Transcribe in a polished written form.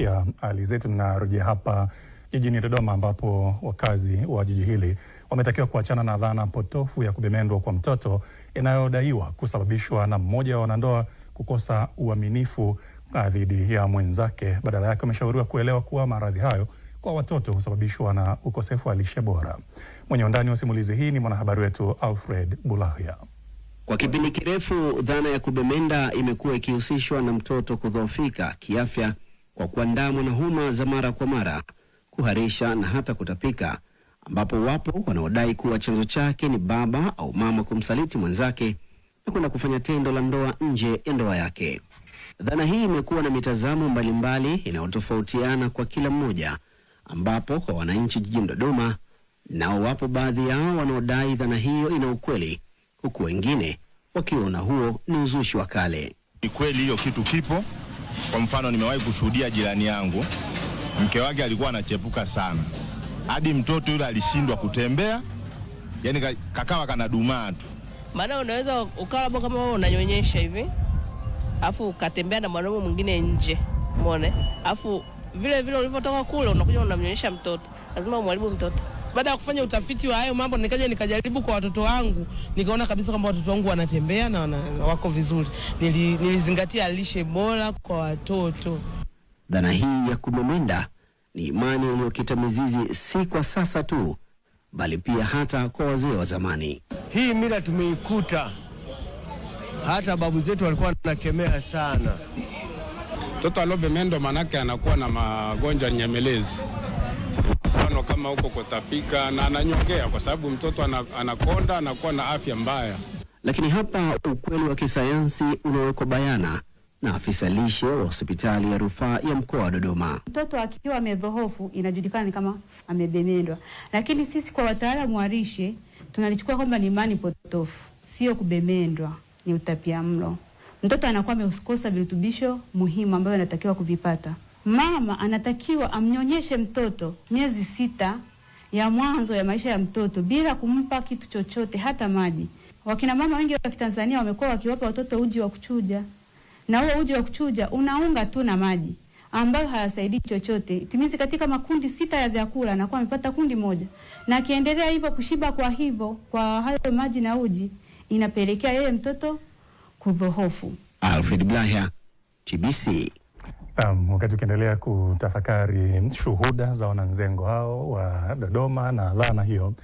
ya Alizeti. Tunarejea hapa jijini Dodoma ambapo wakazi wa jiji hili wametakiwa kuachana na dhana potofu ya kubemendwa kwa mtoto inayodaiwa kusababishwa na mmoja wa wanandoa kukosa uaminifu dhidi ya mwenzake. Badala yake wameshauriwa kuelewa kuwa maradhi hayo kwa watoto husababishwa na ukosefu wa lishe bora. Mwenye undani wa simulizi hii ni mwanahabari wetu Alfred Bulahia. Kwa kipindi kirefu dhana ya kubemenda imekuwa ikihusishwa na mtoto kudhoofika kiafya kwa kuandamwa na homa za mara kwa mara, kuharisha na hata kutapika, ambapo wapo wanaodai kuwa chanzo chake ni baba au mama kumsaliti mwenzake na kwenda kufanya tendo la ndoa nje ya ndoa yake. Dhana hii imekuwa na mitazamo mbalimbali inayotofautiana kwa kila mmoja, ambapo kwa wananchi jijini Dodoma nao wapo baadhi yao wanaodai dhana hiyo ina ukweli, huku wengine wakiona huo ni uzushi wa kale. Ni kweli hiyo kitu kipo. Kwa mfano, nimewahi kushuhudia jirani yangu, mke wake alikuwa anachepuka sana hadi mtoto yule alishindwa kutembea, yani kakawa kanadumaa tu. Maana unaweza ukawa labda kama wewe unanyonyesha hivi afu ukatembea na mwanaume mwingine nje, umeona, afu vile vile ulivyotoka kule unakuja unamnyonyesha mtoto, lazima umharibu mtoto. Baada ya kufanya utafiti wa hayo mambo, nikaja nikajaribu kwa watoto wangu, nikaona kabisa kwamba watoto wangu wanatembea na wako vizuri. Nilizingatia lishe bora kwa watoto. Dhana hii ya kumemenda ni imani iliyokita mizizi si kwa sasa tu, bali pia hata kwa wazee wa zamani. Hii mila tumeikuta, hata babu zetu walikuwa wanakemea sana. Mtoto aliobemendwa manake anakuwa na magonjwa nyemelezi, mfano kama huko kutapika na ananyongea, kwa sababu mtoto anakonda, anakuwa na afya mbaya. Lakini hapa ukweli wa kisayansi unawekwa bayana na afisa lishe wa hospitali ya rufaa ya mkoa wa Dodoma. Mtoto akiwa amedhohofu inajulikana ni kama amebemendwa, lakini sisi kwa wataalamu wa lishe tunalichukua kwamba ni imani potofu, sio kubemendwa, ni utapiamlo. Mtoto anakuwa amekosa virutubisho muhimu ambavyo anatakiwa kuvipata. Mama anatakiwa amnyonyeshe mtoto miezi 6 ya mwanzo ya maisha ya mtoto bila kumpa kitu chochote, hata maji. Wakina mama wengi wa Kitanzania wamekuwa wakiwapa watoto uji wa kuchuja, na huo uji wa kuchuja unaunga tu na maji ambayo hayasaidii chochote. Timizi katika makundi 6 ya vyakula anakuwa amepata kundi moja, na akiendelea hivyo kushiba kwa hivyo kwa hayo maji na uji, inapelekea yeye mtoto kudhohofu. Alfred Blahya, TBC. Wakati ukiendelea kutafakari shuhuda za wananzengo hao wa Dodoma na dhana hiyo